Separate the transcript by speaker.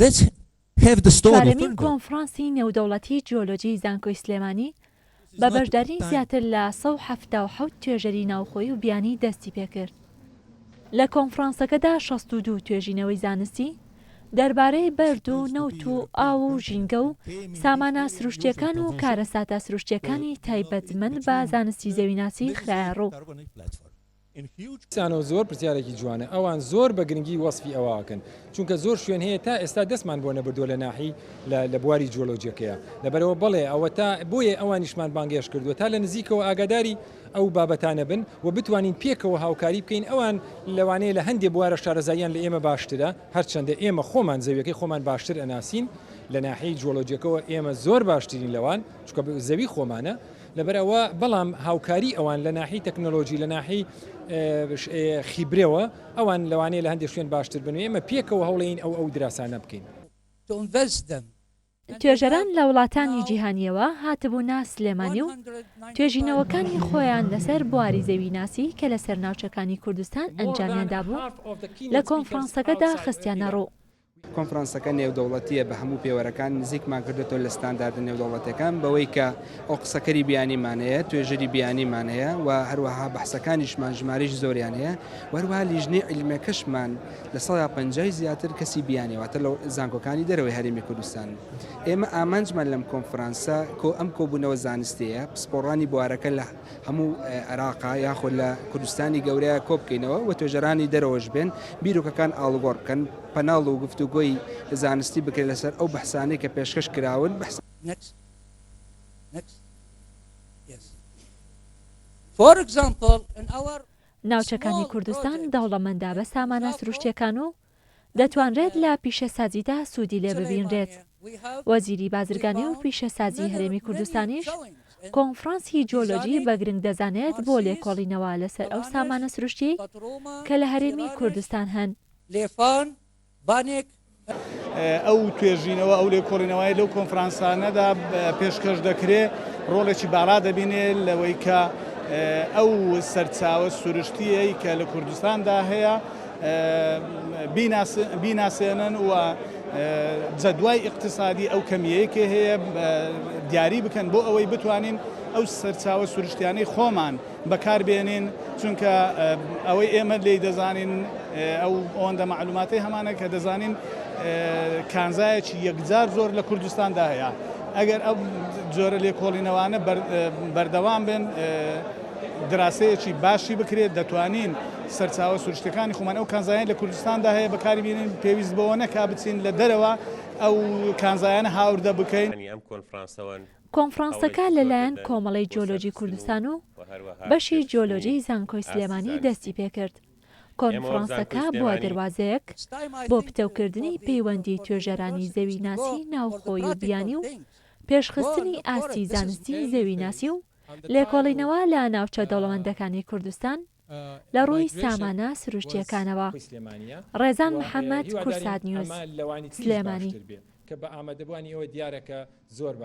Speaker 1: Let's have the story
Speaker 2: چوارەمین
Speaker 1: further.
Speaker 2: کۆنفرانسی نێودەوڵەتی جیۆلۆجی زانکۆی سلێمانی بە بەشداری زیاتر لە 177 توێژەری ناوخۆیی و بیانی دەستیپێکرد. لە کۆنفرانسەکەدا 62 توێژینەوەی زانستی دەربارەی بەرد و نەوت و ئاو و ژینگە و سامانە سروشتییەکان و کارەساتە سروشتییەکانی تایبەتمەند بە زانستی زەویناسی خرایەڕوو.
Speaker 3: دیسانەوە زۆر پرسیارێکی جوانە، ئەوان زۆر بە گرنگی وەسفی ئەوە ئەکەن، چونکە زۆر شوێن هەیە تا ئێستا دەستمان بۆ نەبردووە لە ناحی لە لە بواری جیۆلۆجیەکەیە، لەبەرئەوە بەڵێ ئەوەتا بۆیە ئەوانیشمان بانگێشت کردووە تا لە نزیکەوە ئاگاداری ئەو بابەتانە بن و بتوانین پێکەوە هاوکاری بکەین، ئەوان لەوانەیە لە هەندێ بوارە شارەزاییان لە ئێمە باشترە، هەرچەندە ئێمە خۆمان زەویەکەی خۆمان باشتر ئەناسین لە ناحیەی جیۆلۆجیەکەوە ئێمە زۆر باشترین لەوان چونکە زەوی خۆمانە، لەبەرئەوە بەڵام هاوکاری ئەوان لە ناحیەی تەکنەلۆجی لە ناحیەی خیبرەوە ئەوان لەوانەیە لە هەندێک شوێن باشتر بن و ئێمە پێکەوە هەوڵێین ئەو ئەو دراسانە بکەین.
Speaker 2: توێژەران لە وڵاتانی جیهانییەوە هاتبوونە سلێمانی و توێژینەوەکانی خۆیان لەسەر بواری زەویناسی کە لەسەر ناوچەکانی کوردستان ئەنجامیان دابوو لە کۆنفرانسەکەدا خستیانەڕوو.
Speaker 4: کۆنفرانسەکە نێودەوڵەتییە بە هەموو پێوەرەکان، نزیکمان کردۆتەوە لە ستانداردە نێودەوڵەتیەکان بەوەی کە ئەو قسەکەری بیانیمان هەیە، توێژەری بیانیمان هەیە و هەروەها بەحسەکانیشمان ژمارەیەکی زۆریان هەیە و هەروەها لیژنەی عیلمیەکەشمان لە سەدا پەنجای زیاتر کەسی بیانیە واتە لە زانکۆکانی دەرەوەی هەرێمی کوردستان. ئێمە ئامانجمان لەم کۆنفرانسە کۆ ئەم کۆبوونەوە زانستیەیە پسپۆڕانی بوارەکە لە هەموو عێراقا یاخود لە کوردستانی گەورەیە کۆبکەینەوە و توێژەرانی دەرەوەش بێن بیرۆکەکان ئاڵوگۆڕ بکەن پەناڵ و گفتوگۆی زانستی بکرێت لەسەر ئەو بەحسانەی کە پێشکەش کراون.
Speaker 5: Next. Next. Yes. For example, in our
Speaker 2: ناوچەکانی کوردستان دەوڵەمەندە بە سامانە سروشتییەکان و دەتوانرێت لە پیشەسازیدا سوودی لێ ببینرێت. وەزیری بازرگانی و پیشەسازی هەرێمی کوردستانیش کۆنفرانسی جیۆلۆجی بە گرنگ دەزانێت بۆ لێکۆڵینەوە لەسەر ئەو سامانە سروشتیەی کە لە هەرێمی کوردستان هەن.
Speaker 6: ئەو توێژینەوە، ئەو لێکۆڵینەوەی لەو کۆنفرانسانەدا پێشکەش دەکرێ ڕۆڵێکی باڵا دەبینێ لەوەی کە ئەو سەرچاوە سروشتییەی کە لە کوردستاندا هەیە بیناسێنن و جەدوای ئیقتسادی ئەو کەمییەی کە هەیە دیاری بکەن بۆ ئەوەی بتوانین ئەو سەرچاوە سروشتیانەی خۆمان بەکار بێنین چونکە ئەوەی ئێمە لێی دەزانین ئەو ئەوەندە مەعلوماتەی هەمانە کە دەزانین کانزایەکی یەکجار زۆر لە کوردستاندا هەیە ئەگەر ئەو جۆرە لێکۆڵینەوانە بەردەوام بن دراسەیەکی باشی بکرێت دەتوانین سەرچاوە سروشتەکانی خۆمان ئەو کانزایان لە کوردستاندا هەیە بەکاری بینین پێویست بەوە نەکا بچین لە دەرەوە ئەو کانزایانە هاوردە بکەین.
Speaker 7: ئەم کۆنفرانسەوەن.
Speaker 2: کۆنفرانسەکە لەلایەن کۆمەڵەی جیۆلۆجی کوردستان و بەشی جیۆلۆجی زانکۆی سلێمانی دەستیپێکرد. کۆنفرانسەکە بووە دەروازەیەک بۆ پتەوکردنی پەیوەندی توێژەرانی زەویناسی ناوخۆی و بیانی و پێشخستنی ئاستی زانستی زەویناسی و لێکۆڵینەوە لە ناوچە دەوڵەمەندەکانی کوردستان لە ڕووی سامانە سروشتییەکانەوە. ڕێزان محەمەد، کوردسات نیوز، سلێمانی.